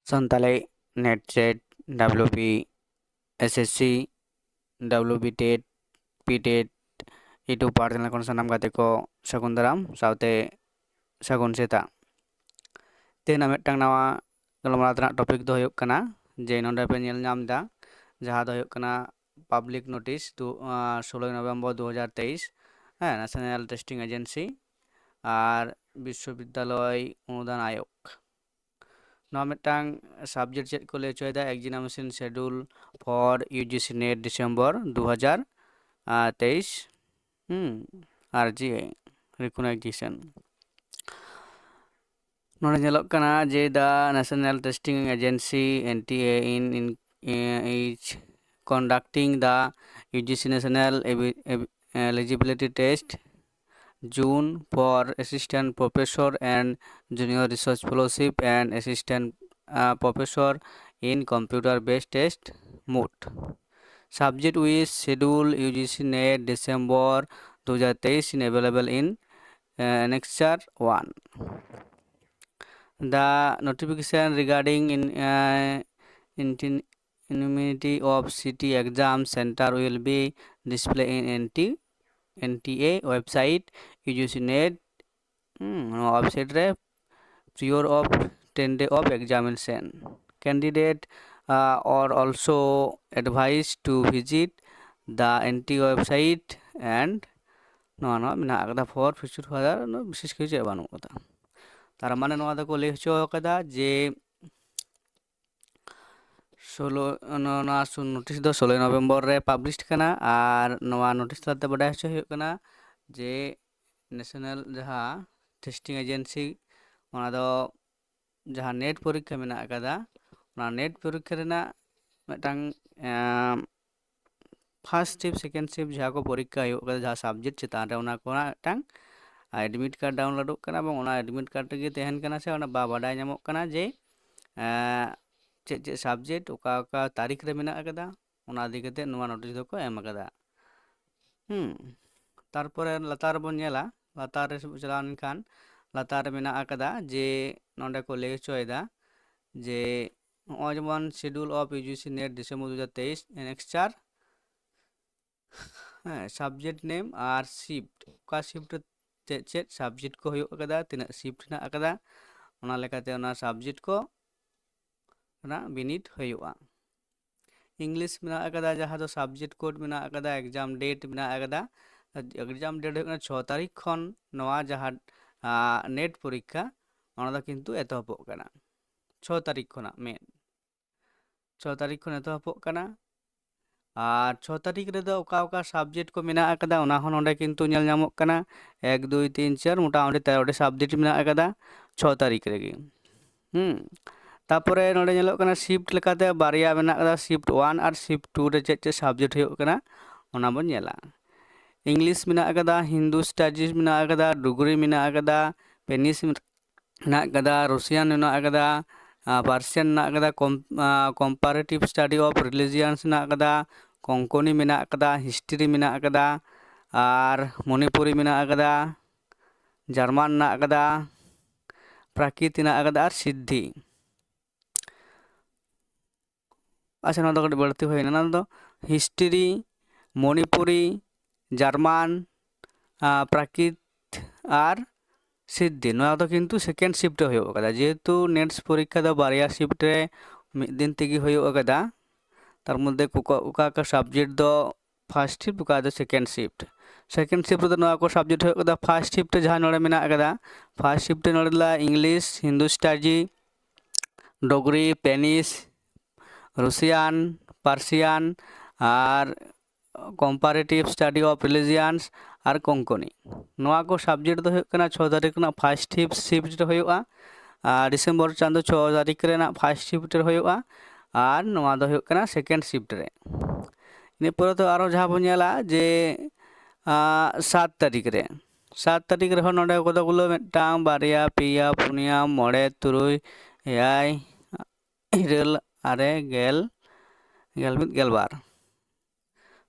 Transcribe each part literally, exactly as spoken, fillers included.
Santali NET SET WB SSC WB TET PTET YouTube ᱯᱟᱦᱴᱟ ᱠᱷᱚᱱ ᱥᱟᱱᱟᱢ ᱜᱟᱛᱮ ᱠᱚ ᱥᱟᱹᱜᱩᱱ ᱫᱟᱨᱟᱢ ᱥᱟᱶᱛᱮ ᱥᱟᱹᱜᱩᱱ ᱥᱮᱛᱟᱜ᱾ ᱛᱮᱦᱮᱧᱟᱜ ᱢᱤᱫᱴᱟᱝ ᱱᱟᱣᱟ ᱜᱟᱞᱢᱟᱨᱟᱣ ᱨᱮᱱᱟᱜ ᱴᱚᱯᱤᱠ ᱫᱚ ᱦᱩᱭᱩᱜ ᱠᱟᱱᱟ ᱡᱮ ᱱᱚᱰᱮ ᱯᱮ ᱧᱮᱞ ᱧᱟᱢ ᱮᱫᱟ, ᱡᱟᱦᱟᱸ ᱫᱚ ᱦᱩᱭᱩᱜ ᱠᱟᱱᱟ ᱯᱟᱵᱽᱞᱤᱠ ᱱᱳᱴᱤᱥ ᱫᱩ ᱥᱳᱞᱳᱭ ᱱᱚᱵᱷᱮᱢᱵᱚᱨ ᱫᱩ ᱦᱟᱡᱟᱨ ᱛᱮᱭᱤᱥ, ᱦᱮᱸ, ᱱᱮᱥᱱᱟᱞ ᱴᱮᱥᱴᱤᱝ ᱮᱡᱮᱱᱥᱤ ᱟᱨ ᱵᱤᱥᱥᱚᱵᱤᱫᱽᱫᱟᱞᱚᱭ ᱚᱱᱩᱫᱟᱱ ᱟᱭᱳᱜᱽ᱾ ᱱᱚᱣᱟ ᱢᱤᱫᱴᱟᱝ ᱥᱟᱵᱡᱮᱠᱴ ᱪᱮᱫ ᱠᱚ ᱞᱟᱹᱭ ᱦᱚᱪᱚᱭᱮᱫᱟ, examination schedule for UGC NET December ᱫᱩ ᱦᱟᱡᱟᱨ ᱛᱮᱭᱤᱥ, ᱦᱩᱸ, RGA recognition᱾ ᱱᱚᱰᱮ ᱧᱮᱞᱚᱜ ᱠᱟᱱᱟ ᱡᱮ the National Testing Agency, NTA, in, in, is conducting the UGC National Ebi- Ebi- Eligibility Test, June, for Assistant Professor and Junior Research Fellowship and Assistant uh, Professor in Computer Based Test, MOOT. Subject wise schedule, UGC NET December two thousand twenty-three in available in uh, Annexure one. The notification regarding in, uh, intin- anonymity of seat exam center will be displayed in NT, NTA website, UGC NET, ᱦᱩᱸ, ᱱᱚᱣᱟ website ᱨᱮ prior of ten day of examination. Candidate uh, are also advised to visit the NTA website and ᱱᱚᱣᱟ ᱱᱚᱣᱟ ᱢᱮᱱᱟᱜ ᱟᱠᱟᱫᱟ for future further, ᱵᱤᱥᱮᱥ ᱠᱤᱪᱷᱩ ᱪᱮᱫ ᱵᱟᱹᱱᱩᱜ ᱟᱠᱟᱫᱟ᱾ ᱛᱟᱨ ᱢᱟᱱᱮ ᱱᱚᱣᱟ ᱫᱚᱠᱚ ᱞᱟᱹᱭ ᱦᱚᱪᱚ ᱟᱠᱟᱫᱟ ᱡᱮ ᱥᱳᱞᱳ ᱱᱚᱣᱟ ᱱᱳᱴᱤᱥ ᱫᱚ ᱥᱳᱞᱳᱭ ᱱᱚᱵᱷᱮᱢᱵᱚᱨ ᱨᱮ ᱯᱟᱵᱽᱞᱤᱥ ᱠᱟᱱᱟ᱾ ᱟᱨ ᱱᱚᱣᱟ ᱱᱳᱴᱤᱥ ᱛᱟᱞᱟᱛᱮ ᱵᱟᱰᱟᱭ ᱦᱚᱪᱚ ᱦᱩᱭᱩᱜ ᱠᱟᱱᱟ ᱡᱮ ᱱᱮᱥᱱᱟᱞ ᱡᱟᱦᱟᱸ ᱴᱮᱥᱴᱤᱝ ᱮᱡᱮᱱᱥᱤ, ᱚᱱᱟ ᱫᱚ ᱡᱟᱦᱟᱸ ᱱᱮᱴ ᱯᱚᱨᱤᱠᱠᱷᱟ ᱢᱮᱱᱟᱜ ᱟᱠᱟᱫᱟ, ᱚᱱᱟ ᱱᱮᱴ ᱯᱚᱨᱤᱠᱠᱷᱟ ᱨᱮᱱᱟᱜ ᱢᱤᱫᱴᱟᱝ ᱯᱷᱟᱥᱴ ᱥᱤᱯ ᱥᱮᱠᱮᱱᱰ ᱥᱤᱯ ᱡᱟᱦᱟᱸ ᱠᱚ ᱯᱚᱨᱤᱠᱠᱷᱟ ᱦᱩᱭᱩᱜ ᱠᱟᱱᱟ ᱡᱟᱦᱟᱸ ᱥᱟᱵᱡᱮᱠᱴ ᱪᱮᱛᱟᱱ ᱨᱮ, ᱚᱱᱟ ᱠᱚᱨᱮᱱᱟᱜ ᱢᱤᱫᱴᱟᱝ ᱮᱰᱢᱤᱴ ᱠᱟᱨᱰ ᱰᱟᱣᱩᱱᱞᱳᱰᱚᱜ ᱠᱟᱱᱟ ᱮᱵᱚᱝ ᱚᱱᱟ ᱮᱰᱢᱤᱴ ᱠᱟᱨᱰ ᱨᱮᱜᱮ ᱛᱟᱦᱮᱱ ᱠᱟᱱᱟ ᱥᱮ ᱚᱱᱟ ᱵᱟ ᱵᱟᱰᱟᱭ ᱧᱟᱢᱚᱜ ᱠᱟᱱᱟ ᱡᱮ ᱪᱮᱫ ᱪᱮᱫ ᱥᱟᱵᱡᱮᱠᱴ ᱚᱠᱟ ᱚᱠᱟ ᱛᱟᱹᱨᱤᱠᱷ ᱨᱮ ᱢᱮᱱᱟᱜ ᱟᱠᱟᱫᱟ, ᱚᱱᱟ ᱤᱫᱤ ᱠᱟᱛᱮ ᱱᱚᱣᱟ ᱱᱳᱴᱤᱥ ᱫᱚᱠᱚ ᱮᱢ ᱟᱠᱟᱫᱟ᱾ ᱦᱩᱸ, ᱛᱟᱨᱯᱚᱨᱮ ᱞᱟᱛᱟᱨ ᱨᱮᱵᱚᱱ ᱧᱮᱞᱟ, ᱞᱟᱛᱟᱨ ᱨᱮ ᱪᱟᱞᱟᱣ ᱞᱮᱱᱠᱷᱟᱱ ᱞᱟᱛᱟᱨ ᱨᱮ ᱢᱮᱱᱟᱜ ᱟᱠᱟᱫᱟ ᱡᱮ ᱱᱚᱰᱮ ᱠᱚ ᱞᱟᱹᱭ ᱦᱚᱪᱚᱭᱮᱫᱟ ᱡᱮ ᱱᱚᱜᱼᱚᱭ ᱡᱮᱢᱚᱱ Schedule of U G C NET December ᱫᱩ ᱦᱟᱡᱟᱨ ᱛᱮᱭᱤᱥ, annexure, ᱦᱮᱸ, subject name ᱟᱨ shift, ᱚᱠᱟ shift ᱨᱮ ᱪᱮᱫ ᱪᱮᱫ subject ᱠᱚ ᱦᱩᱭᱩᱜ ᱟᱠᱟᱫᱟ, ᱛᱤᱱᱟᱹᱜ shift ᱦᱮᱱᱟᱜ ᱟᱠᱟᱫᱟ, ᱚᱱᱟ ᱞᱮᱠᱟᱛᱮ ᱚᱱᱟ subject ᱠᱚ ᱨᱮᱱᱟᱜ ᱵᱤᱱᱤᱰ ᱦᱩᱭᱩᱜᱼᱟ᱾ English ᱢᱮᱱᱟᱜ ᱟᱠᱟᱫᱟ, ᱡᱟᱦᱟᱸ ᱫᱚ subject code ᱢᱮᱱᱟᱜ ᱟᱠᱟᱫᱟ, exam date ᱢᱮᱱᱟᱜ ᱟᱠᱟᱫᱟ᱾ Exam date ᱦᱩᱭᱩᱜ ᱠᱟᱱᱟ ᱪᱷᱚ ᱛᱟᱹᱨᱤᱠᱷ ᱠᱷᱚᱱ ᱱᱚᱣᱟ ᱡᱟᱦᱟᱸ, ᱟ, NET ᱯᱚᱨᱤᱠᱠᱷᱟ, ᱚᱱᱟ ᱫᱚ ᱠᱤᱱᱛᱩ ᱮᱛᱚᱦᱚᱵᱚᱜ ᱠᱟᱱᱟ᱾ ᱪᱷᱚ ᱛᱟᱹᱨᱤᱠᱷ ᱠᱷᱚᱱᱟᱜ ᱢᱮ, ᱪᱷᱚ ᱛᱟᱹᱨᱤᱠᱷ ᱠᱷᱚᱱ ᱮᱛᱚᱦᱚᱵᱚᱜ ᱠᱟᱱᱟ᱾ ᱟᱨ ᱪᱷᱚ ᱛᱟᱹᱨᱤᱠᱷ ᱨᱮᱫᱚ ᱚᱠᱟ ᱚᱠᱟ subject ᱠᱚ ᱢᱮᱱᱟᱜ ᱟᱠᱟᱫᱟ, ᱚᱱᱟ ᱦᱚᱸ ᱱᱚᱰᱮ ᱠᱤᱱᱛᱩ ᱧᱮᱞ ᱧᱟᱢᱚᱜ ᱠᱟᱱᱟ᱾ ᱮᱠ, ᱫᱩᱭ, ᱛᱤᱱ, ᱪᱟᱨ, ᱢᱚᱴᱟᱢᱩᱴᱤ ᱛᱮᱨᱚᱴᱤ subject ᱢᱮᱱᱟᱜ ᱟᱠᱟᱫᱟ ᱪᱷᱚ ᱛᱟᱹᱨᱤᱠᱷ ᱨᱮᱜᱮ᱾ ᱦᱩᱸ᱾ ᱛᱟᱯᱚᱨᱮ ᱱᱚᱰᱮ ᱧᱮᱞᱚᱜ ᱠᱟᱱᱟ shift ᱞᱮᱠᱟᱛᱮ ᱵᱟᱨᱭᱟ ᱢᱮᱱᱟᱜ ᱟᱠᱟᱫᱟ, shift one ᱟᱨ shift two ᱨᱮ ᱪᱮᱫ ᱪᱮᱫ subject ᱦᱩᱭᱩᱜ ᱠᱟᱱᱟ, ᱚᱱᱟ ᱵᱚᱱ ᱧᱮᱞᱟ᱾ English ᱢᱮᱱᱟᱜ ᱟᱠᱟᱫᱟ, Hindu studies ᱢᱮᱱᱟᱜ ᱟᱠᱟᱫᱟ, ᱰᱩᱜᱽᱨᱤ ᱢᱮᱱᱟᱜ ᱟᱠᱟᱫᱟ, Spanish ᱢᱮᱱᱟᱜ ᱟᱠᱟᱫᱟ, Russian ᱢᱮᱱᱟᱜ ᱟᱠᱟᱫᱟ, ᱟᱨ Persian ᱢᱮᱱᱟᱜ ᱟᱠᱟᱫᱟ, com-, R Comparative Study of Religions ᱢᱮᱱᱟᱜ ᱟᱠᱟᱫᱟ, ᱠᱚᱝᱠᱚᱱᱤ ᱢᱮᱱᱟᱜ ᱟᱠᱟᱫᱟ, History ᱢᱮᱱᱟᱜ ᱟᱠᱟᱫᱟ, ᱟᱨ ᱢᱚᱱᱤᱯᱩᱨᱤ ᱢᱮᱱᱟᱜ ᱟᱠᱟᱫᱟ, ᱡᱟᱨᱢᱟᱱ ᱢᱮᱱᱟᱜ ᱟᱠᱟᱫᱟ, ᱯᱨᱟᱠᱨᱤᱛ ᱢᱮᱱᱟᱜ ᱟᱠᱟᱫᱟ, ᱟᱨ ᱥᱤᱫᱽᱫᱷᱤ᱾ ᱟᱪᱪᱷᱟ, ᱱᱚᱣᱟ ᱫᱚ ᱠᱟᱹᱴᱤᱡ ᱵᱟᱹᱲᱛᱤ ᱦᱩᱭᱱᱟ᱾ ᱱᱚᱣᱟ ᱫᱚ History, ᱢᱚᱱᱤᱯᱩᱨᱤ, ᱡᱟᱨᱢᱟᱱ, ᱟᱨ ᱯᱨᱟᱠᱨᱤᱛ ᱟᱨ ᱥᱤᱫᱽᱫᱷᱤ, ᱱᱚᱣᱟ ᱫᱚ ᱠᱤᱱᱛᱩ second shift ᱨᱮ ᱦᱩᱭᱩᱜ ᱠᱟᱱᱟ᱾ ᱡᱮᱦᱮᱛᱩ NET ᱯᱚᱨᱤᱠᱠᱷᱟ ᱫᱚ ᱵᱟᱨᱭᱟ shift ᱨᱮ ᱢᱤᱫ ᱫᱤᱱ ᱛᱮᱜᱮ ᱦᱩᱭᱩᱜ ᱠᱟᱱᱟ, ᱛᱟᱨ ᱢᱚᱫᱽᱫᱷᱮ ᱚᱠᱟ, ᱚᱠᱟ ᱚᱠᱟ subject ᱫᱚ first shift, ᱚᱠᱟ ᱫᱚ second shift᱾ Second shift ᱨᱮᱫᱚ ᱱᱚᱣᱟ ᱠᱚ subject ᱦᱩᱭᱩᱜ ᱠᱟᱱᱟ, first shift ᱨᱮ ᱡᱟᱦᱟᱸ ᱱᱚᱰᱮ ᱢᱮᱱᱟᱜ ᱟᱠᱟᱫᱟ, first shift ᱨᱮ ᱱᱚᱰᱮ ᱫᱚ English, Hindu study, Dogri, Spanish, Russian, Persian R Comparative Study of Religions ᱟᱨ ᱠᱚᱝᱠᱚᱱᱤ᱾ ᱱᱚᱣᱟ ᱠᱚ subject ᱫᱚ ᱦᱩᱭᱩᱜ ᱠᱟᱱᱟ ᱪᱷᱚ ᱛᱟᱹᱨᱤᱠᱷ ᱨᱮᱱᱟᱜ first shift, shift ᱨᱮ ᱦᱩᱭᱩᱜᱼᱟ, ᱟᱨ December ᱪᱟᱸᱫᱚ ᱪᱷᱚ ᱛᱟᱹᱨᱤᱠᱷ ᱨᱮᱱᱟᱜ first shift ᱨᱮ ᱦᱩᱭᱩᱜᱼᱟ, ᱟᱨ ᱱᱚᱣᱟ ᱫᱚ ᱦᱩᱭᱩᱜ ᱠᱟᱱᱟ second shift ᱨᱮ᱾ ᱤᱱᱟᱹ ᱯᱚᱨᱮ ᱫᱚ ᱟᱨᱚ ᱡᱟᱦᱟᱸ ᱵᱚᱱ ᱧᱮᱞᱟ ᱡᱮ, ᱟᱨ, ᱥᱟᱛ ᱛᱟᱹᱨᱤᱠᱷ ᱨᱮ, ᱥᱟᱛ ᱛᱟᱹᱨᱤᱠᱷ ᱨᱮᱦᱚᱸ ᱱᱚᱰᱮ ᱠᱚᱫᱚ ᱜᱩᱞᱳ ᱢᱤᱫᱴᱟᱝ, ᱵᱟᱨᱭᱟ, ᱯᱮᱭᱟ, ᱯᱩᱱᱭᱟ, ᱢᱚᱬᱮ, ᱛᱩᱨᱩᱭ, ᱮᱭᱟᱭ, ᱤᱨᱟᱹᱞ, ᱟᱨᱮ, ᱜᱮᱞ, ᱜᱮᱞ ᱢᱤᱫ, ᱜᱮᱞ ᱵᱟᱨ᱾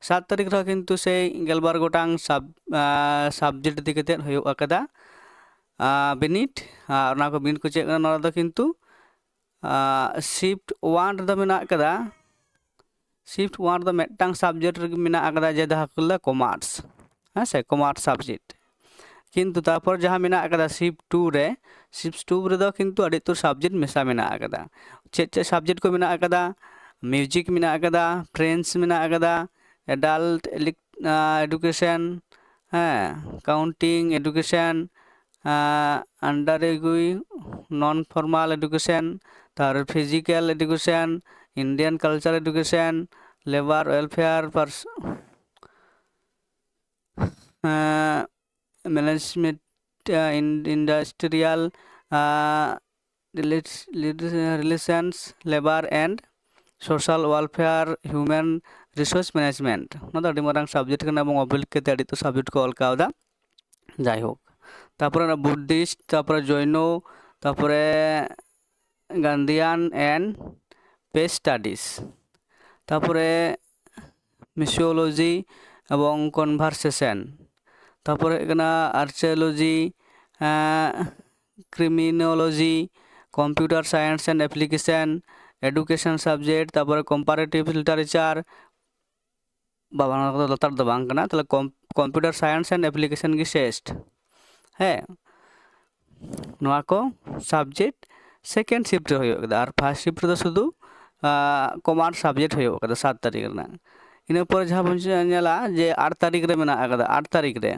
ᱥᱟᱛ ᱛᱟᱹᱨᱤᱠᱷ ᱨᱮᱦᱚᱸ ᱠᱤᱱᱛᱩ ᱥᱮᱭ ᱜᱮᱞ ᱵᱟᱨ ᱜᱚᱴᱟᱝ sub-, ᱟᱨ, subject ᱤᱫᱤ ᱠᱟᱛᱮᱫ ᱦᱩᱭᱩᱜ ᱟᱠᱟᱫᱟ, ᱟᱨ, ᱵᱤᱱᱤᱰ᱾ ᱟᱨ ᱚᱱᱟ ᱠᱚ ᱵᱤᱱᱤᱰ ᱠᱚ ᱪᱮᱫ ᱠᱟᱱᱟ, ᱱᱚᱣᱟ ᱫᱚ ᱠᱤᱱᱛᱩ ᱥᱤᱯᱴ ᱳᱣᱟᱱ ᱨᱮᱫᱚ ᱢᱮᱱᱟᱜ ᱟᱠᱟᱫᱟ, ᱥᱤᱯᱴ ᱳᱣᱟᱱ ᱨᱮᱫᱚ ᱢᱤᱫᱴᱟᱝ ᱥᱟᱵᱡᱮᱠᱴ ᱨᱮᱜᱮ ᱢᱮᱱᱟᱜ ᱟᱠᱟᱫᱟ, ᱡᱮ ᱡᱟᱦᱟᱸ ᱠᱚ ᱞᱟᱹᱭᱟ ᱠᱚᱢᱟᱨᱥ, ᱦᱮᱸ ᱥᱮ, ᱠᱚᱢᱟᱨᱥ ᱥᱟᱵᱡᱮᱠᱴ᱾ ᱠᱤᱱᱛᱩ ᱛᱟᱨᱯᱚᱨ ᱡᱟᱦᱟᱸ ᱢᱮᱱᱟᱜ ᱟᱠᱟᱫᱟ ᱥᱤᱯᱴ ᱴᱩ ᱨᱮ, ᱥᱤᱯᱴ ᱴᱩ ᱨᱮᱫᱚ ᱠᱤᱱᱛᱩ ᱟᱹᱰᱤ ᱩᱛᱟᱹᱨ ᱥᱟᱵᱡᱮᱠᱴ ᱢᱮᱥᱟ ᱢᱮᱱᱟᱜ ᱟᱠᱟᱫᱟ᱾ ᱪᱮᱫ ᱪᱮᱫ ᱥᱟᱵᱡᱮᱠᱴ ᱠᱚ ᱢᱮᱱᱟᱜ ᱟᱠᱟᱫᱟ? ᱢᱤᱣᱡᱤᱠ ᱢᱮᱱᱟᱜ ᱟᱠᱟᱫᱟ, ᱯᱷᱨᱮᱱᱪ ᱢᱮᱱᱟᱜ ᱟᱠᱟᱫᱟ, ᱮᱰᱟᱞᱴ ᱮᱰᱩᱠᱮᱥᱚᱱ, ᱦᱮᱸ, ᱠᱟᱣᱩᱱᱴᱤᱝ ᱮᱰᱩᱠᱮᱥᱚᱱ, ᱟᱱᱰᱟᱨ ᱮᱜᱩᱭ, ᱱᱚᱱ ᱯᱷᱚᱨᱢᱟᱞ ᱮᱰᱩᱠᱮᱥᱚᱱ, ᱛᱟᱨᱯᱚᱨᱮ physical education, Indian culture education, labour welfare, management, industrial relations, labour and social welfare, human resource management. ᱚᱱᱟ ᱫᱚ ᱟᱹᱰᱤ ᱢᱟᱨᱟᱝ ᱥᱟᱵᱡᱮᱠᱴ ᱠᱟᱱᱟ ᱮᱵᱚᱝ ᱚᱵᱷᱤᱞᱮᱠᱷ ᱠᱟᱛᱮ ᱟᱹᱰᱤ ᱩᱛᱟᱹᱨ ᱥᱟᱵᱡᱮᱠᱴ ᱠᱚ ᱚᱞ ᱠᱟᱣᱫᱟ᱾ ᱡᱟᱭᱦᱳᱠ, ᱛᱟᱨᱯᱚᱨᱮ ᱚᱱᱟ ᱵᱩᱫᱽᱫᱷᱤᱥᱴ, ᱛᱟᱨᱯᱚᱨᱮ ᱡᱚᱭᱱᱚ, ᱛᱟᱨᱯᱚᱨᱮ ᱜᱟᱱᱫᱷᱤᱭᱟᱱ ᱮᱱᱰ ᱯᱮᱥ ᱥᱴᱟᱰᱤᱡᱽ, ᱛᱟᱨᱯᱚᱨᱮ ᱢᱤᱥᱳᱞᱚᱡᱤ ᱮᱵᱚᱝ ᱠᱚᱱᱵᱷᱟᱨᱥᱮᱥᱚᱱ, ᱛᱟᱨᱯᱚᱨᱮ ᱦᱩᱭᱩᱜ ᱠᱟᱱᱟ archaeology, criminology, computer science and application, education subject, ᱛᱟᱨᱯᱚᱨᱮ ᱠᱚᱢᱯᱟᱨᱮᱴᱤᱵᱷ ᱞᱤᱴᱟᱨᱮᱪᱟᱨ, ᱵᱟᱵᱟ, ᱱᱚᱣᱟ ᱠᱚᱫᱚ ᱞᱟᱛᱟᱨ ᱫᱚ ᱵᱟᱝ ᱠᱟᱱᱟ, ᱛᱟᱦᱚᱞᱮ ᱠᱚᱢᱯᱤᱭᱩᱴᱟᱨ ᱥᱟᱭᱮᱱᱥ ᱮᱱᱰ ᱮᱯᱞᱤᱠᱮᱥᱚᱱ ᱜᱮ ᱥᱮᱥᱴ᱾ ᱦᱮᱸ, ᱱᱚᱣᱟ ᱠᱚ ᱥᱟᱵᱡᱮᱠᱴ ᱥᱮᱠᱮᱱᱰ ᱥᱤᱯᱴ ᱨᱮ ᱦᱩᱭᱩᱜ ᱠᱟᱱᱟ, ᱟᱨ ᱯᱷᱟᱥᱴ ᱥᱤᱯᱴ ᱨᱮᱫᱚ ᱥᱩᱫᱷᱩ ᱠᱚᱢᱟᱨᱥ ᱥᱟᱵᱡᱮᱠᱴ ᱦᱩᱭᱩᱜ ᱠᱟᱱᱟ ᱥᱟᱛ ᱛᱟᱹᱨᱤᱠᱷ ᱨᱮᱱᱟᱜ᱾ ᱤᱱᱟᱹ ᱯᱚᱨᱮ ᱡᱟᱦᱟᱸ ᱵᱚᱱ ᱧᱮᱞᱟ ᱡᱮ ᱟᱴ ᱛᱟᱹᱨᱤᱠᱷ ᱨᱮ ᱢᱮᱱᱟᱜ ᱟᱠᱟᱫᱟ, ᱟᱴ ᱛᱟᱹᱨᱤᱠᱷ ᱨᱮ,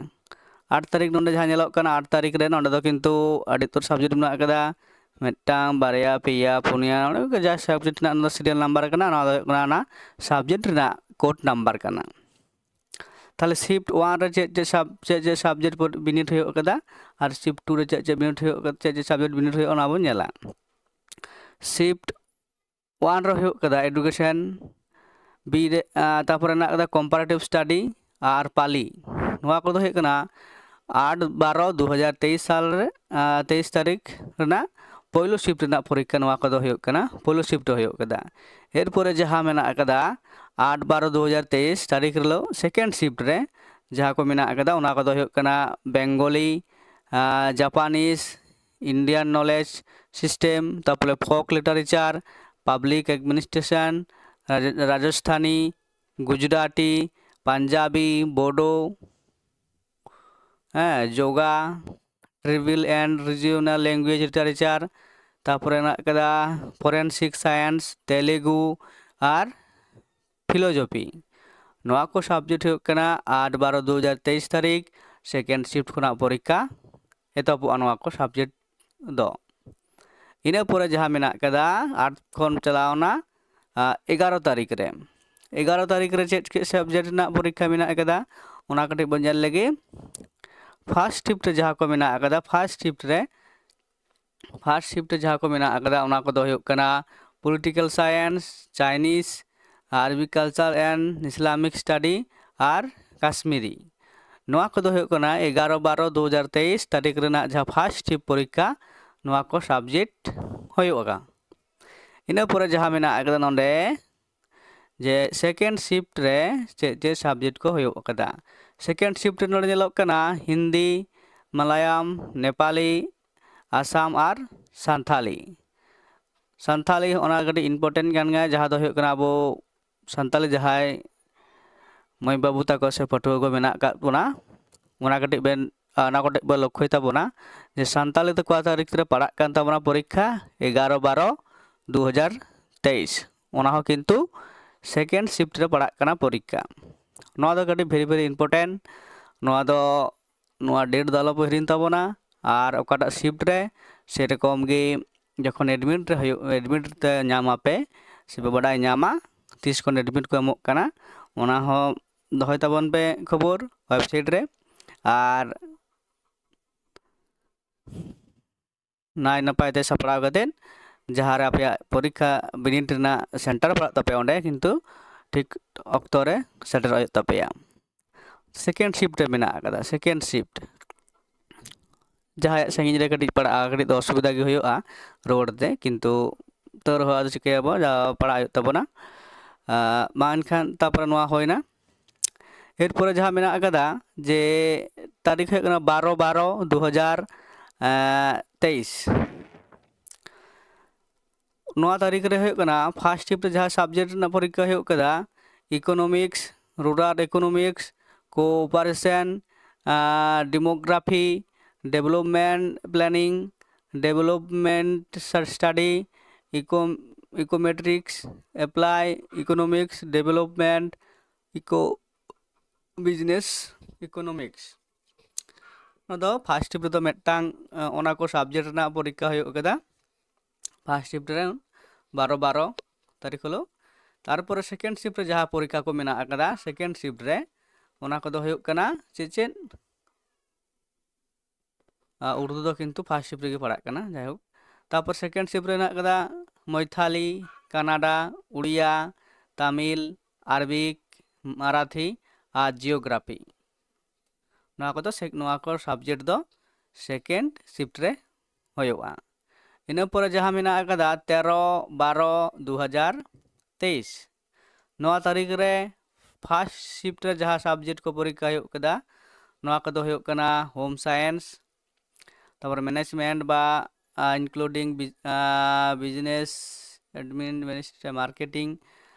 ᱟᱴ ᱛᱟᱹᱨᱤᱠᱷ ᱱᱚᱰᱮ ᱡᱟᱦᱟᱸ ᱧᱮᱞᱚᱜ ᱠᱟᱱᱟ, ᱟᱴ ᱛᱟᱹᱨᱤᱠᱷ ᱨᱮ ᱱᱚᱰᱮ ᱫᱚ ᱠᱤᱱᱛᱩ ᱟᱹᱰᱤ ᱩᱛᱟᱹᱨ ᱥᱟᱵᱡᱮᱠᱴ ᱢᱮᱱᱟᱜ ᱟᱠᱟᱫᱟ, ᱢᱤᱫᱴᱟᱝ, ᱵᱟᱨᱭᱟ, ᱯᱮᱭᱟ, ᱯᱩᱱᱭᱟ, ᱱᱚᱰᱮ ᱡᱟᱦᱟᱸ ᱥᱟᱵᱡᱮᱠᱴ ᱨᱮᱱᱟᱜ ᱱᱚᱣᱟ ᱫᱚ ᱥᱤᱨᱤᱭᱟᱞ ᱱᱟᱢᱵᱟᱨ ᱠᱟᱱᱟ, ᱱᱚᱣᱟ ᱫᱚ ᱦᱩᱭᱩᱜ ᱠᱟᱱᱟ ᱚᱱᱟ ᱥᱟᱵᱡᱮᱠᱴ ᱨᱮᱱᱟᱜ ᱠᱳᱰ ᱱᱟᱢᱵᱟᱨ ᱠᱟᱱᱟ᱾ ᱛᱟᱦᱚᱞᱮ ᱥᱤᱯᱴ ᱳᱣᱟᱱ ᱨᱮ ᱪᱮᱫ ᱪᱮᱫ ᱥᱟᱵ ᱪᱮᱫ ᱪᱮᱫ ᱥᱟᱵᱡᱮᱠᱴ ᱵᱤᱱᱤᱰ ᱦᱩᱭᱩᱜ ᱠᱟᱫᱟ, ᱟᱨ ᱥᱤᱯᱴ ᱴᱩ ᱨᱮ ᱪᱮᱫ ᱪᱮᱫ ᱵᱤᱱᱤᱰ ᱦᱩᱭᱩᱜ ᱠᱟᱫᱟ, ᱪᱮᱫ ᱪᱮᱫ ᱥᱟᱵᱡᱮᱠᱴ ᱵᱤᱱᱤᱰ ᱦᱩᱭᱩᱜᱼᱟ, ᱚᱱᱟ ᱵᱚᱱ ᱧᱮᱞᱟ᱾ ᱥᱤᱯᱴ ᱳᱣᱟᱱ ᱨᱮ ᱦᱩᱭᱩᱜ ᱠᱟᱫᱟ ᱮᱰᱩᱠᱮᱥᱚᱱ, ᱵᱤ ᱨᱮ, ᱟᱨ ᱛᱟᱨᱯᱚᱨᱮ ᱢᱮᱱᱟᱜ ᱠᱟᱫᱟ ᱠᱚᱢᱯᱟᱨᱮᱴᱤᱵᱷ ᱥᱴᱟᱰᱤ ᱟᱨ ᱯᱟᱞᱤ᱾ ᱱᱚᱣᱟ ᱠᱚᱫᱚ ᱦᱩᱭᱩᱜ ᱠᱟᱱᱟ ᱟᱴ ᱵᱟᱨᱚ ᱫᱩ ᱦᱟᱡᱟᱨ ᱛᱮᱭᱤᱥ ᱥᱟᱞ ᱨᱮ, ᱟᱨ, ᱛᱮᱭᱤᱥ ᱛᱟᱹᱨᱤᱠᱷ ᱨᱮᱱᱟᱜ ᱯᱳᱭᱞᱳ ᱥᱤᱯᱴ ᱨᱮᱱᱟᱜ ᱯᱚᱨᱤᱠᱠᱷᱟ᱾ ᱱᱚᱣᱟ ᱠᱚᱫᱚ ᱦᱩᱭᱩᱜ ᱠᱟᱱᱟ ᱯᱳᱭᱞᱳ ᱥᱤᱯᱴ ᱨᱮ ᱦᱩᱭᱩᱜ ᱠᱟᱫᱟ᱾ ᱮᱨᱯᱚᱨᱮ ᱡᱟᱦᱟᱸ ᱢᱮᱱᱟᱜ ᱟᱠᱟᱫᱟ ᱟᱴ ᱵᱟᱨᱚ ᱫᱩ ᱦᱟᱡᱟᱨ ᱛᱮᱭᱤᱥ ᱛᱟᱹᱨᱤᱠᱷ ᱦᱤᱞᱳᱜ ᱥᱮᱠᱮᱱᱰ ᱥᱤᱯᱴ ᱨᱮ ᱡᱟᱦᱟᱸ ᱠᱚ ᱢᱮᱱᱟᱜ ᱟᱠᱟᱫᱟ, ᱚᱱᱟ ᱠᱚᱫᱚ ᱦᱩᱭᱩᱜ ᱠᱟᱱᱟ ᱵᱮᱝᱜᱚᱞᱤ, ᱟᱨ, ᱡᱟᱯᱟᱱᱤᱥ, Indian Knowledge System, ᱛᱟᱨᱯᱚᱨᱮ Folk Literature, Public Administration, ᱨᱟᱡ- Rajasthani, Gujarati, Punjabi, ᱵᱳᱰᱳ, ᱦᱮᱸ, ᱡᱳᱜᱟ, Tribal and Regional Language Literature, ᱛᱟᱨᱯᱚᱨᱮ ᱢᱮᱱᱟᱜ ᱠᱟᱫᱟ Forensic Science, ᱛᱮᱞᱮᱜᱩ ᱟᱨ Philosophy᱾ ᱱᱚᱣᱟ ᱠᱚ subject ᱦᱩᱭᱩᱜ ᱠᱟᱱᱟ ᱟᱴ ᱵᱟᱨᱚ ᱫᱩ ᱦᱟᱡᱟᱨ ᱛᱮᱭᱤᱥ ᱛᱟᱹᱨᱤᱠᱷ second shift ᱠᱷᱚᱱᱟᱜ ᱯᱚᱨᱤᱠᱠᱷᱟ ᱮᱛᱚᱦᱚᱵᱚᱜᱼᱟ ᱱᱚᱣᱟ ᱠᱚ subject ᱫᱚ᱾ ᱤᱱᱟᱹ ᱯᱚᱨᱮ ᱡᱟᱦᱟᱸ ᱢᱮᱱᱟᱜ ᱠᱟᱫᱟ, ᱟᱴ ᱠᱷᱚᱱ ᱪᱟᱞᱟᱣᱱᱟ ᱮᱜᱟᱨᱚ ᱛᱟᱹᱨᱤᱠᱷ ᱨᱮ᱾ ᱮᱜᱟᱨᱚ ᱛᱟᱹᱨᱤᱠᱷ ᱨᱮ ᱪᱮᱫ ᱪᱮᱫ subject ᱨᱮᱱᱟᱜ ᱯᱚᱨᱤᱠᱠᱷᱟ ᱢᱮᱱᱟᱜ ᱠᱟᱫᱟ, ᱚᱱᱟ ᱠᱟᱹᱴᱤᱡ ᱵᱚᱱ ᱧᱮᱞ ᱞᱮᱜᱮ᱾ First shift ᱨᱮ ᱡᱟᱦᱟᱸ ᱠᱚ ᱢᱮᱱᱟᱜ ᱠᱟᱫᱟ, first shift ᱨᱮ first shift ᱨᱮ ᱡᱟᱦᱟᱸ ᱠᱚ ᱢᱮᱱᱟᱜ ᱟᱠᱟᱫᱟ, ᱚᱱᱟ ᱠᱚᱫᱚ ᱦᱩᱭᱩᱜ ᱠᱟᱱᱟ Political Science, Chinese, Arabic Culture and Islamic Study R Kashmiri᱾ ᱱᱚᱣᱟ ᱠᱚᱫᱚ ᱦᱩᱭᱩᱜ ᱠᱟᱱᱟ ᱮᱜᱟᱨᱚ ᱵᱟᱨᱚ ᱫᱩ ᱦᱟᱡᱟᱨ ᱛᱮᱭᱤᱥ ᱛᱟᱹᱨᱤᱠᱷ ᱨᱮᱱᱟᱜ ᱡᱟᱦᱟᱸ first shift ᱯᱚᱨᱤᱠᱠᱷᱟ, ᱱᱚᱣᱟ ᱠᱚ subject ᱦᱩᱭᱩᱜᱼᱟ᱾ ᱤᱱᱟᱹ ᱯᱚᱨᱮ ᱡᱟᱦᱟᱸ ᱢᱮᱱᱟᱜ ᱟᱠᱟᱫᱟ ᱱᱚᱰᱮ, ᱡᱮ second shift ᱨᱮ ᱪᱮᱫ ᱪᱮᱫ subject ᱠᱚ ᱦᱩᱭᱩᱜ ᱟᱠᱟᱫᱟ᱾ Second shift ᱨᱮ ᱱᱚᱰᱮ ᱧᱮᱞᱚᱜ ᱠᱟᱱᱟ ᱦᱤᱱᱫᱤ, ᱢᱟᱞᱟᱭᱟᱢ, ᱱᱮᱯᱟᱞᱤ, ᱟᱥᱟᱢ ᱟᱨ ᱥᱟᱱᱛᱷᱟᱞᱤ᱾ ᱥᱟᱱᱛᱷᱟᱞᱤ ᱚᱱᱟ ᱠᱟᱹᱴᱤᱡ important ᱠᱟᱱ ᱜᱮᱭᱟ, ᱡᱟᱦᱟᱸ ᱫᱚ ᱦᱩᱭᱩᱜ ᱠᱟᱱᱟ ᱟᱵᱚ ᱥᱟᱱᱛᱟᱞᱤ ᱡᱟᱦᱟᱸᱭ ᱢᱟᱹᱭ ᱵᱟᱹᱵᱩ ᱛᱟᱠᱚ ᱥᱮ ᱯᱟᱹᱴᱷᱩᱣᱟᱹ ᱠᱚ ᱢᱮᱱᱟᱜ ᱟᱠᱟᱫ ᱵᱚᱱᱟ, ᱚᱱᱟ ᱠᱟᱹᱴᱤᱡ ᱵᱮᱱ, ᱚᱱᱟ ᱠᱟᱹᱴᱤᱡ ᱵᱚᱱ ᱞᱚᱠᱠᱷᱚᱭ ᱛᱟᱵᱚᱱᱟ ᱡᱮ ᱥᱟᱱᱛᱟᱞᱤ ᱫᱚ ᱚᱠᱟ ᱛᱟᱹᱨᱤᱠᱷ ᱨᱮ ᱯᱟᱲᱟᱜ ᱠᱟᱱ ᱛᱟᱵᱚᱱᱟ ᱯᱚᱨᱤᱠᱠᱷᱟ, ᱮᱜᱟᱨᱚ ᱵᱟᱨᱚ ᱫᱩ ᱦᱟᱡᱟᱨ ᱛᱮᱭᱤᱥ᱾ ᱚᱱᱟ ᱦᱚᱸ ᱠᱤᱱᱛᱩ second shift ᱨᱮ ᱯᱟᱲᱟᱜ ᱠᱟᱱᱟ ᱯᱚᱨᱤᱠᱠᱷᱟ᱾ ᱱᱚᱣᱟ ᱫᱚ ᱠᱟᱹᱴᱤᱡ very very important᱾ ᱱᱚᱣᱟ ᱫᱚ, ᱱᱚᱣᱟ date ᱫᱚ ᱟᱞᱚ ᱯᱮ ᱦᱤᱲᱤᱧ ᱛᱟᱵᱚᱱᱟ᱾ ᱟᱨ ᱚᱠᱟᱴᱟᱜ shift ᱨᱮ, ᱥᱮᱨᱚᱠᱚᱢ ᱜᱮ ᱡᱚᱠᱷᱚᱱ admit ᱨᱮ ᱦᱩᱭᱩᱜ, admit ᱛᱮ ᱧᱟᱢ ᱟᱯᱮ ᱥᱮ ᱯᱮ ᱵᱟᱰᱟᱭ ᱧᱟᱢᱟ ᱛᱤᱥ ᱠᱷᱚᱱ admit ᱠᱚ ᱮᱢᱚᱜ ᱠᱟᱱᱟ, ᱚᱱᱟ ᱦᱚᱸ ᱫᱚᱦᱚᱭ ᱛᱟᱵᱚᱱ ᱯᱮ ᱠᱷᱚᱵᱚᱨ website ᱨᱮ᱾ ᱟᱨ ᱱᱟᱭ ᱱᱟᱯᱟᱭ ᱛᱮ ᱥᱟᱯᱲᱟᱣ ᱠᱟᱛᱮᱫ ᱡᱟᱦᱟᱸ ᱨᱮ ᱟᱯᱮᱭᱟᱜ ᱯᱚᱨᱤᱠᱠᱷᱟ ᱵᱤᱱᱤᱰ ᱨᱮᱱᱟᱜ center ᱯᱟᱲᱟᱜ ᱛᱟᱯᱮᱭᱟ, ᱚᱸᱰᱮ ᱠᱤᱱᱛᱩ ᱴᱷᱤᱠ ᱚᱠᱛᱚ ᱨᱮ ᱥᱮᱴᱮᱨᱚᱜ ᱦᱩᱭᱩᱜ ᱛᱟᱯᱮᱭᱟ᱾ Second shift ᱨᱮ ᱢᱮᱱᱟᱜ ᱟᱠᱟᱫᱟ, second shift᱾ ᱡᱟᱦᱟᱸᱭᱟᱜ ᱥᱟᱺᱜᱤᱧ ᱨᱮ ᱠᱟᱹᱴᱤᱡ ᱯᱟᱲᱟᱜᱼᱟ, ᱠᱟᱹᱴᱤᱡ ᱫᱚ ᱚᱥᱩᱵᱤᱫᱷᱟ ᱜᱮ ᱦᱩᱭᱩᱜᱼᱟ road ᱛᱮ, ᱠᱤᱱᱛᱩ ᱛᱟᱹᱣ ᱨᱮᱦᱚᱸ ᱟᱫᱚ ᱪᱤᱠᱟᱹᱭᱟᱵᱚ, ᱡᱟ ᱯᱟᱲᱟᱜ ᱦᱩᱭᱩᱜ ᱛᱟᱵᱚᱱᱟ᱾ ᱟᱸ, ᱢᱟ ᱮᱱᱠᱷᱟᱱ ᱛᱟᱯᱚᱨᱮ ᱱᱚᱣᱟ ᱦᱩᱭᱱᱟ᱾ ᱮᱨᱯᱚᱨᱮ ᱡᱟᱦᱟᱸ ᱢᱮᱱᱟᱜ ᱟᱠᱟᱫᱟ ᱡᱮ ᱛᱟᱹᱨᱤᱠᱷ ᱦᱩᱭᱩᱜ ᱠᱟᱱᱟ ᱵᱟᱨᱚ ᱵᱟᱨᱚ ᱫᱩ ᱦᱟᱡᱟᱨ, ᱮᱸ, ᱛᱮᱭᱤᱥ᱾ ᱱᱚᱣᱟ ᱛᱟᱹᱨᱤᱠᱷ ᱨᱮ ᱦᱩᱭᱩᱜ ᱠᱟᱱᱟ, ᱯᱷᱟᱥᱴ ᱥᱤᱯᱴ ᱨᱮ ᱡᱟᱦᱟᱸ ᱥᱟᱵᱡᱮᱠᱴ ᱨᱮᱱᱟᱜ ᱯᱚᱨᱤᱠᱠᱷᱟ ᱦᱩᱭᱩᱜ ᱠᱟᱱᱟ, economics, rural economics, cooperation, demography, development planning, development study, eco econometrics, apply economics, development eco business economics. ᱱᱚᱣᱟ ᱫᱚ ᱯᱷᱟᱥᱴ ᱥᱤᱯᱴ ᱨᱮᱫᱚ ᱢᱤᱫᱴᱟᱝ, ᱚᱱᱟ ᱠᱚ ᱥᱟᱵᱡᱮᱠᱴ ᱨᱮᱱᱟᱜ ᱯᱚᱨᱤᱠᱠᱷᱟ ᱦᱩᱭᱩᱜ ᱠᱟᱱᱟ ᱯᱷᱟᱥᱴ ᱥᱤᱯᱴ ᱨᱮ ᱵᱟᱨᱚ ᱵᱟᱨᱚ ᱛᱟᱹᱨᱤᱠᱷ ᱦᱤᱞᱳᱜ᱾ ᱛᱟᱨᱯᱚᱨᱮ ᱥᱮᱠᱮᱱᱰ ᱥᱤᱯᱴ ᱨᱮ ᱡᱟᱦᱟᱸ ᱯᱚᱨᱤᱠᱠᱷᱟ ᱠᱚ ᱢᱮᱱᱟᱜ ᱟᱠᱟᱫᱟ ᱥᱮᱠᱮᱱᱰ ᱥᱤᱯᱴ ᱨᱮ, ᱚᱱᱟ ᱠᱚᱫᱚ ᱦᱩᱭᱩᱜ ᱠᱟᱱᱟ ᱪᱮᱫ ᱪᱮᱫ? ᱩᱨᱫᱩ ᱫᱚ ᱠᱤᱱᱛᱩ ᱯᱷᱟᱥᱴ ᱥᱤᱯᱴ ᱨᱮᱜᱮ ᱯᱟᱲᱟᱜ ᱠᱟᱱᱟ, ᱡᱟᱭᱦᱳᱠ᱾ ᱛᱟᱨᱯᱚᱨ ᱥᱮᱠᱮᱱᱰ ᱥᱤᱯᱴ ᱨᱮ ᱦᱮᱱᱟᱜ ᱟᱠᱟᱫᱟ ᱢᱚᱭᱛᱷᱟᱞᱤ, ᱠᱟᱱᱟᱰᱟ, ᱩᱲᱤᱭᱟ, ᱛᱟᱢᱤᱞ, ᱟᱨᱵᱤᱠ, ᱢᱟᱨᱟᱴᱷᱤ ᱟᱨ ᱡᱤᱭᱳᱜᱨᱟᱯᱷᱤ᱾ ᱱᱚᱣᱟ ᱠᱚᱫᱚ ᱥᱮ-, ᱱᱚᱣᱟ ᱠᱚ ᱥᱟᱵᱡᱮᱠᱴ ᱫᱚ ᱥᱮᱠᱮᱱᱰ ᱥᱤᱯᱴ ᱨᱮ ᱦᱩᱭᱩᱜᱼᱟ᱾ ᱤᱱᱟᱹ ᱯᱚᱨᱮ ᱡᱟᱦᱟᱸ ᱢᱮᱱᱟᱜ ᱟᱠᱟᱫᱟ ᱛᱮᱨᱚ ᱵᱟᱨᱚ ᱫᱩ ᱦᱟᱡᱟᱨ ᱛᱮᱭᱤᱥ, ᱱᱚᱣᱟ ᱛᱟᱹᱨᱤᱠᱷ ᱨᱮ ᱯᱷᱟᱥᱴ ᱥᱤᱯᱴ ᱨᱮ ᱡᱟᱦᱟᱸ ᱥᱟᱵᱡᱮᱠᱴ ᱠᱚ ᱯᱚᱨᱤᱠᱠᱷᱟ ᱦᱩᱭᱩᱜ ᱠᱟᱱᱟ, ᱱᱚᱣᱟ ᱠᱚᱫᱚ ᱦᱩᱭᱩᱜ ᱠᱟᱱᱟ ᱦᱳᱢ ᱥᱟᱭᱮᱱᱥ, ᱛᱟᱨᱯᱚᱨᱮ ᱢᱮᱱᱮᱡᱽᱢᱮᱱᱴ ᱵᱟ ᱤᱱᱠᱞᱩᱰᱤᱝ ᱵᱤᱡᱽᱱᱮᱥ ᱮᱰᱢᱤᱱᱤᱥᱴᱨᱮ ᱢᱟᱨᱠᱮᱴᱤᱝ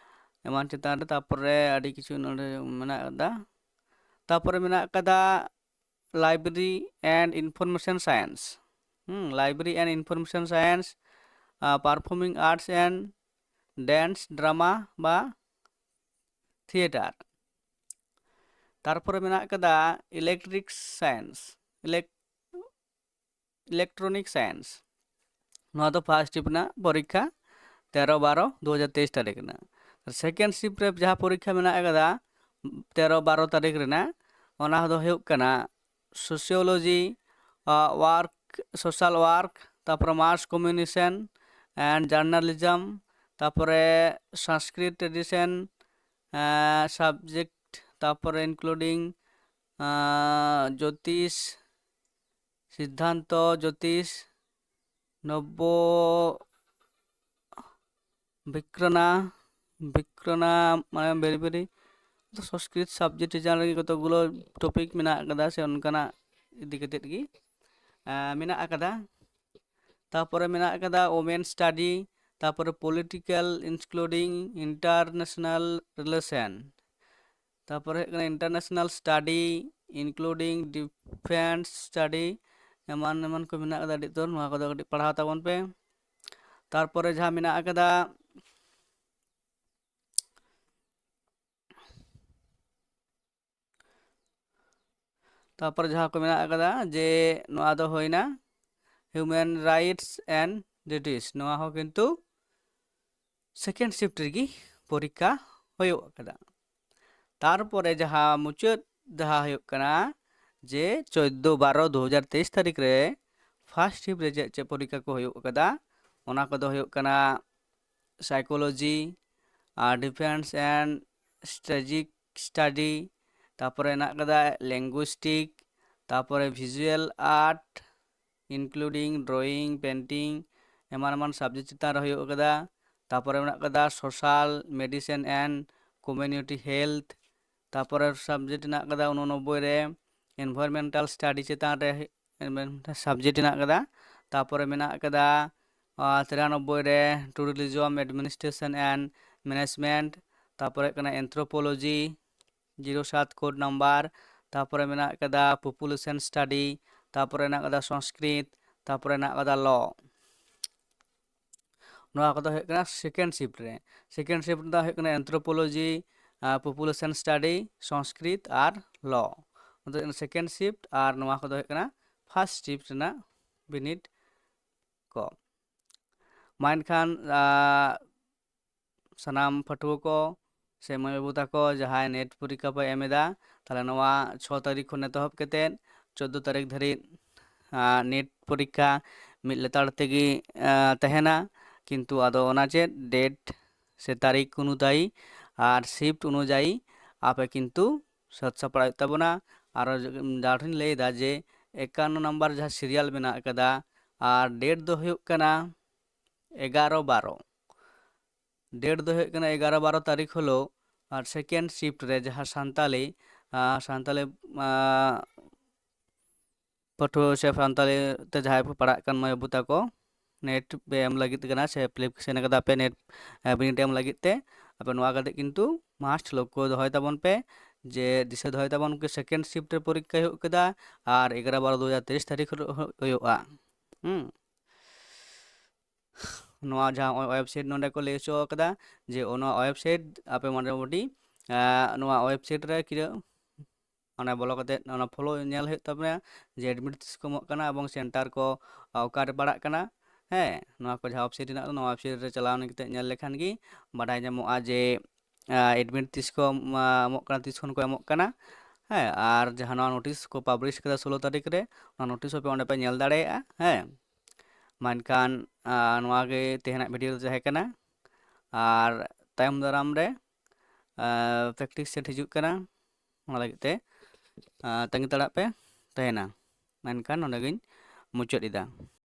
ᱮᱢᱟᱱ ᱪᱮᱛᱟᱱ ᱨᱮ᱾ ᱛᱟᱨᱯᱚᱨᱮ ᱟᱹᱰᱤ ᱠᱤᱪᱷᱩ ᱱᱚᱰᱮ ᱢᱮᱱᱟᱜ ᱟᱠᱟᱫᱟ᱾ ᱛᱟᱨᱯᱚᱨᱮ ᱢᱮᱱᱟᱜ ᱟᱠᱟᱫᱟ library and information science, ᱦᱩᱸ, library and information science, performing arts and dance, drama ᱵᱟ theatre᱾ ᱛᱟᱨᱯᱚᱨᱮ ᱢᱮᱱᱟᱜ ᱟᱠᱟᱫᱟ ᱤᱞᱮᱠᱴᱨᱤᱠ ᱥᱟᱭᱮᱱᱥ, ᱤᱞᱮᱠ ᱤᱞᱮᱠᱴᱨᱚᱱᱤᱠ ᱥᱟᱭᱮᱱᱥ᱾ ᱱᱚᱣᱟ ᱫᱚ ᱯᱷᱟᱥᱴ ᱥᱤᱯᱴ ᱨᱮᱱᱟᱜ ᱯᱚᱨᱤᱠᱠᱷᱟ ᱛᱮᱨᱚ ᱵᱟᱨᱚ ᱫᱩ ᱦᱟᱡᱟᱨ ᱛᱮᱭᱤᱥ ᱛᱟᱹᱨᱤᱠᱷ ᱨᱮᱱᱟᱜ᱾ ᱥᱮᱠᱮᱱᱰ ᱥᱤᱯᱴ ᱨᱮ ᱡᱟᱦᱟᱸ ᱯᱚᱨᱤᱠᱠᱷᱟ ᱢᱮᱱᱟᱜ ᱟᱠᱟᱫᱟ ᱛᱮᱨᱚ ᱵᱟᱨᱚ ᱛᱟᱹᱨᱤᱠᱷ ᱨᱮᱱᱟᱜ, ᱚᱱᱟ ᱫᱚ ᱦᱩᱭᱩᱜ ᱠᱟᱱᱟ ᱥᱳᱥᱤᱭᱳᱞᱚᱡᱤ, ᱣᱟᱨᱠ, ᱥᱳᱥᱟᱞ ᱣᱟᱨᱠ, ᱛᱟᱨᱯᱚᱨᱮ ᱢᱟᱥ ᱠᱚᱢᱤᱭᱩᱱᱤᱠᱮᱥᱚᱱ ᱮᱱᱰ ᱡᱟᱨᱱᱟᱞᱤᱡᱚᱢ, ᱛᱟᱨᱯᱚᱨᱮ ᱥᱚᱝᱥᱠᱨᱤᱛ ᱴᱨᱮᱰᱤᱥᱚᱱ ᱥᱟᱵᱡᱮᱠᱴ, ᱛᱟᱨᱯᱚᱨᱮ ᱤᱱᱠᱞᱩᱰᱤᱝ ᱡᱳᱛᱤᱥ, ᱥᱤᱫᱽᱫᱷᱟᱱᱛᱚ ᱡᱳᱛᱤᱥ, ᱱᱚᱵᱵᱚ ᱵᱤᱠᱨᱚᱱᱟ, ᱵᱤᱠᱨᱚᱱᱟ ᱢᱟᱱᱮ ᱵᱷᱮᱨᱤ ᱵᱷᱮᱨᱤ ᱥᱚᱝᱥᱠᱨᱤᱛ ᱥᱟᱵᱡᱮᱠᱴ ᱪᱮᱛᱟᱱ ᱨᱮᱜᱮ ᱠᱚᱛᱚᱠ ᱜᱩᱞᱳ ᱴᱚᱯᱤᱠ ᱢᱮᱱᱟᱜ ᱟᱠᱟᱫᱟ, ᱥᱮ ᱚᱱᱠᱟᱱᱟᱜ ᱤᱫᱤ ᱠᱟᱛᱮᱫ ᱜᱮ ᱢᱮᱱᱟᱜ ᱟᱠᱟᱫᱟ᱾ ᱛᱟᱯᱚᱨᱮ ᱢᱮᱱᱟᱜ ᱟᱠᱟᱫᱟ women study, ᱛᱟᱯᱚᱨᱮ political including international relation, ᱛᱟᱯᱚᱨᱮ ᱦᱩᱭᱩᱜ ᱠᱟᱱᱟ international study including defense study, ᱮᱢᱟᱱ ᱮᱢᱟᱱ ᱠᱚ ᱢᱮᱱᱟᱜ ᱟᱠᱟᱫᱟ ᱟᱹᱰᱤ ᱩᱛᱟᱹᱨ᱾ ᱱᱚᱣᱟ ᱠᱚᱫᱚ ᱠᱟᱹᱴᱤᱡ ᱯᱟᱲᱦᱟᱣ ᱛᱟᱵᱚᱱ ᱯᱮ᱾ ᱛᱟᱨᱯᱚᱨᱮ ᱡᱟᱦᱟᱸ ᱢᱮᱱᱟᱜ ᱟᱠᱟᱫᱟ, ᱛᱟᱨᱯᱚᱨᱮ ᱡᱟᱦᱟᱸ ᱠᱚ ᱢᱮᱱᱟᱜ ᱟᱠᱟᱫᱟ ᱡᱮ ᱱᱚᱣᱟ ᱫᱚ ᱦᱩᱭᱱᱟ human rights and duties, ᱱᱚᱣᱟ ᱦᱚᱸ ᱠᱤᱱᱛᱩ second shift ᱨᱮᱜᱮ ᱯᱚᱨᱤᱠᱠᱷᱟ ᱦᱩᱭᱩᱜ ᱟᱠᱟᱫᱟ᱾ ᱛᱟᱨᱯᱚᱨᱮ ᱡᱟᱦᱟᱸ ᱢᱩᱪᱟᱹᱫ ᱡᱟᱦᱟᱸ ᱦᱩᱭᱩᱜ ᱠᱟᱱᱟ ᱡᱮ ᱪᱳᱫᱽᱫᱳ ᱵᱟᱨᱚ ᱫᱩ ᱦᱟᱡᱟᱨ ᱛᱮᱭᱤᱥ ᱛᱟᱹᱨᱤᱠᱷ ᱨᱮ first shift ᱨᱮ ᱪᱮᱫ ᱪᱮᱫ ᱯᱚᱨᱤᱠᱠᱷᱟ ᱠᱚ ᱦᱩᱭᱩᱜ ᱟᱠᱟᱫᱟ, ᱚᱱᱟ ᱠᱚᱫᱚ ᱦᱩᱭᱩᱜ ᱠᱟᱱᱟ psychology R defense and strategic study, ᱛᱟᱯᱚᱨᱮ ᱦᱮᱱᱟᱜ ᱟᱠᱟᱫᱟ linguistic, ᱛᱟᱯᱚᱨᱮ visual art including drawing, painting, ᱮᱢᱟᱱ ᱮᱢᱟᱱ subject ᱪᱮᱛᱟᱱ ᱨᱮ ᱦᱩᱭᱩᱜ ᱟᱠᱟᱫᱟ᱾ ᱛᱟᱯᱚᱨᱮ ᱢᱮᱱᱟᱜ ᱟᱠᱟᱫᱟ social medicine and community health, ᱛᱟᱯᱚᱨᱮ subject ᱦᱮᱱᱟᱜ ᱟᱠᱟᱫᱟ ᱩᱱᱚᱱᱚᱵᱵᱳᱭ ᱨᱮ environmental study ᱪᱮᱛᱟᱱ ᱨᱮ subject ᱦᱮᱱᱟᱜ ᱟᱠᱟᱫᱟ᱾ ᱛᱟᱯᱚᱨᱮ ᱢᱮᱱᱟᱜ ᱟᱠᱟᱫᱟ ᱟᱨ ᱛᱤᱨᱟᱱᱚᱵᱵᱳᱭ ᱨᱮ tourism administration and management, ᱛᱟᱯᱚᱨᱮ ᱦᱩᱭᱩᱜ ᱠᱟᱱᱟ anthropology, zero seven code number, ᱛᱟᱯᱚᱨᱮ ᱢᱮᱱᱟᱜ ᱟᱠᱟᱫᱟ population study, ᱛᱟᱯᱚᱨᱮ ᱦᱮᱱᱟᱜ ᱟᱠᱟᱫᱟ ᱥᱚᱝᱥᱠᱨᱤᱛ, ᱛᱟᱯᱚᱨᱮ ᱦᱮᱱᱟᱜ ᱟᱠᱟᱫᱟ law᱾ ᱱᱚᱣᱟ ᱠᱚᱫᱚ ᱦᱩᱭᱩᱜ ᱠᱟᱱᱟ second shift ᱨᱮ᱾ Second shift ᱫᱚ ᱦᱩᱭᱩᱜ ᱠᱟᱱᱟ anthropology, population study, ᱥᱚᱝᱥᱠᱨᱤᱛ ᱟᱨ law᱾ ᱱᱚᱣᱟ ᱫᱚ second shift ᱟᱨ ᱱᱚᱣᱟ ᱠᱚᱫᱚ ᱦᱩᱭᱩᱜ ᱠᱟᱱᱟ first shift ᱨᱮᱱᱟᱜ ᱵᱤᱱᱤᱰ ᱠᱚ᱾ ᱢᱟ ᱮᱱᱠᱷᱟᱱ ᱥᱟᱱᱟᱢ ᱯᱟᱹᱴᱷᱩᱣᱟᱹ ᱠᱚ ᱥᱮ ᱢᱟᱹᱭ ᱵᱟᱹᱵᱩ ᱛᱟᱠᱚ ᱡᱟᱦᱟᱸᱭ ᱱᱮᱴ ᱯᱚᱨᱤᱠᱠᱷᱟ ᱯᱮ ᱮᱢ ᱮᱫᱟ, ᱛᱟᱦᱚᱞᱮ ᱱᱚᱣᱟ ᱪᱷᱚ ᱛᱟᱹᱨᱤᱠᱷ ᱠᱷᱚᱱ ᱮᱛᱚᱦᱚᱵ ᱠᱟᱛᱮᱫ ᱪᱳᱫᱽᱫᱳ ᱛᱟᱹᱨᱤᱠᱷ ᱫᱷᱟᱹᱨᱤᱡ ᱱᱮᱴ ᱯᱚᱨᱤᱠᱠᱷᱟ ᱢᱤᱫ ᱞᱮᱛᱟᱲ ᱛᱮᱜᱮ ᱛᱟᱦᱮᱱᱟ᱾ ᱠᱤᱱᱛᱩ ᱟᱫᱚ ᱚᱱᱟ ᱪᱮᱫ ᱰᱮᱴ ᱥᱮ ᱛᱟᱹᱨᱤᱠᱷ ᱚᱱᱩᱡᱟᱭᱤ ᱟᱨ ᱥᱤᱯᱴ ᱚᱱᱩᱡᱟᱭᱤ ᱟᱯᱮ ᱠᱤᱱᱛᱩ ᱥᱟᱹᱛ ᱥᱟᱯᱲᱟᱣ ᱦᱩᱭᱩᱜ ᱛᱟᱵᱚᱱᱟ᱾ ᱟᱨ ᱡᱟᱦᱟᱸ ᱴᱷᱮᱱ ᱞᱟᱹᱭ ᱮᱫᱟ ᱡᱮ ᱮᱠᱟᱱᱱᱚ ᱱᱟᱢᱵᱟᱨ ᱡᱟᱦᱟᱸ ᱥᱤᱨᱤᱭᱟᱞ ᱢᱮᱱᱟᱜ ᱟᱠᱟᱫᱟ ᱟᱨ ᱰᱮᱴ ᱫᱚ ᱦᱩᱭᱩᱜ ᱠᱟᱱᱟ ᱮᱜᱟᱨᱚ ᱵᱟᱨᱚ᱾ ᱰᱮᱴ ᱫᱚ ᱦᱩᱭᱩᱜ ᱠᱟᱱᱟ ᱮᱜᱟᱨᱚ ᱵᱟᱨᱚ ᱛᱟᱹᱨᱤᱠᱷ ᱦᱤᱞᱳᱜ᱾ ᱟᱨ ᱥᱮᱠᱮᱱᱰ ᱥᱤᱯᱴ ᱨᱮ ᱡᱟᱦᱟᱸ ᱥᱟᱱᱛᱟᱞᱤ, ᱥᱟᱱᱛᱟᱞᱤ ᱯᱟᱹᱴᱷᱩᱣᱟᱹ ᱥᱮ ᱥᱟᱱᱛᱟᱲᱤ ᱛᱮ ᱡᱟᱦᱟᱸᱭ ᱯᱮ ᱯᱟᱲᱦᱟᱜ ᱠᱟᱱ ᱢᱟᱹᱭ ᱵᱟᱹᱵᱩ ᱛᱟᱠᱚ, ᱱᱮᱴ ᱯᱮ ᱮᱢ ᱞᱟᱹᱜᱤᱫ ᱠᱟᱱᱟ ᱥᱮ ᱮᱯᱞᱤᱠᱮᱥᱚᱱ ᱠᱟᱫᱟ ᱯᱮ ᱱᱮᱴ ᱵᱤᱱᱤᱰ ᱮᱢ ᱞᱟᱹᱜᱤᱫ ᱛᱮ, ᱟᱯᱮ ᱱᱚᱣᱟ ᱠᱟᱛᱮ ᱠᱤᱱᱛᱩ ᱢᱟᱥᱴ ᱞᱚᱠᱠᱷᱚ ᱫᱚᱦᱚᱭ ᱛᱟᱵᱚᱱ ᱯᱮ, ᱡᱮ ᱫᱤᱥᱟᱹ ᱫᱚᱦᱚᱭ ᱛᱟᱵᱚᱱ ᱯᱮ, ᱥᱮᱠᱮᱱᱰ ᱥᱤᱯᱴ ᱨᱮ ᱯᱚᱨᱤᱠᱠᱷᱟ ᱦᱩᱭᱩᱜ ᱠᱟᱱᱟ ᱟᱨ ᱮᱜᱟᱨᱚ ᱵᱟᱨᱚ ᱫᱩ ᱦᱟᱡᱟᱨ ᱛᱮᱭᱤᱥ ᱛᱟᱹᱨᱤᱠᱷ ᱦᱤᱞᱳᱜ ᱦᱩᱭᱩᱜᱼᱟ᱾ ᱦᱩᱸ᱾ ᱱᱚᱣᱟ ᱡᱟᱦᱟᱸ ᱱᱚᱜᱼᱚᱭ ᱳᱭᱮᱵᱽᱥᱟᱭᱤᱴ ᱱᱚᱰᱮ ᱠᱚ ᱞᱟᱹᱭ ᱦᱚᱪᱚ ᱠᱟᱫᱟ, ᱡᱮ ᱚᱱᱟ ᱳᱭᱮᱵᱽᱥᱟᱭᱤᱴ ᱟᱯᱮ ᱢᱚᱴᱟᱢᱩᱴᱤ, ᱟᱸ, ᱱᱚᱣᱟ ᱳᱭᱮᱵᱽᱥᱟᱭᱤᱴ ᱨᱮ ᱠᱤᱨᱟᱹ-, ᱚᱸᱰᱮ ᱵᱚᱞᱚ ᱠᱟᱛᱮ ᱚᱱᱟ ᱯᱷᱚᱞᱳ ᱧᱮᱞ ᱦᱩᱭᱩᱜ ᱛᱟᱯᱮᱭᱟ ᱡᱮ ᱮᱰᱢᱤᱴ ᱛᱤᱥ ᱠᱚ ᱮᱢᱚᱜ ᱠᱟᱱᱟ ᱮᱵᱚᱝ ᱥᱮᱱᱴᱟᱨ ᱠᱚ, ᱟᱸ, ᱚᱠᱟᱨᱮ ᱯᱟᱲᱟᱜ ᱠᱟᱱᱟ᱾ ᱦᱮᱸ, ᱱᱚᱣᱟ ᱠᱚ ᱡᱟᱦᱟᱸ ᱳᱭᱮᱵᱽᱥᱟᱭᱤᱴ ᱦᱮᱱᱟᱜ ᱫᱚ, ᱱᱚᱣᱟ ᱳᱭᱮᱵᱽᱥᱟᱭᱤᱴ ᱨᱮ ᱪᱟᱞᱟᱣ ᱠᱟᱛᱮ ᱧᱮᱞ ᱞᱮᱠᱷᱟᱱ ᱜᱮ ᱵᱟᱰᱟᱭ ᱧᱟᱢᱚᱜᱼᱟ ᱡᱮ, ᱟᱸ, ᱮᱰᱢᱤᱴ ᱛᱤᱥ ᱠᱚ ᱮᱢᱟ-, ᱮᱢᱚᱜ ᱠᱟᱱᱟ, ᱛᱤᱥ ᱠᱷᱚᱱ ᱠᱚ ᱮᱢᱚᱜ ᱠᱟᱱᱟ᱾ ᱦᱮᱸ, ᱟᱨ ᱡᱟᱦᱟᱸ ᱱᱚᱣᱟ ᱱᱳᱴᱤᱥ ᱠᱚ ᱯᱟᱵᱽᱞᱤᱥ ᱠᱟᱫᱟ ᱥᱳᱞᱳ ᱛᱟᱹᱨᱤᱠᱷ ᱨᱮ, ᱚᱱᱟ ᱱᱳᱴᱤᱥ ᱦᱚᱸᱯᱮ ᱚᱸᱰᱮ ᱯᱮ ᱧᱮᱞ ᱫᱟᱲᱮᱭᱟᱜᱼᱟ᱾ ᱦᱮᱸ, ᱢᱮᱱᱠᱷᱟᱱ, ᱟᱸ, ᱱᱚᱣᱟ ᱜᱮ ᱛᱮᱦᱮᱧᱟᱜ ᱵᱷᱤᱰᱤᱭᱳ ᱫᱚ ᱛᱟᱦᱮᱸ ᱠᱟᱱᱟ᱾ ᱟᱨ ᱛᱟᱭᱚᱢ ᱫᱟᱨᱟᱢ ᱨᱮ, ᱟᱸ, ᱯᱨᱮᱠᱴᱤᱥ ᱥᱮᱴ ᱦᱤᱡᱩᱜ ᱠᱟᱱᱟ, ᱚᱱᱟ ᱞᱟᱹᱜᱤᱫ ᱛᱮ, ᱟᱸ, ᱛᱟᱺᱜᱤ ᱛᱟᱲᱟᱜ ᱯᱮ ᱛᱟᱦᱮᱱᱟ᱾ ᱢᱮᱱᱠᱷᱟᱱ ᱱᱚᱰᱮ ᱜᱤᱧ ᱢᱩᱪᱟᱹᱫ ᱮᱫᱟ᱾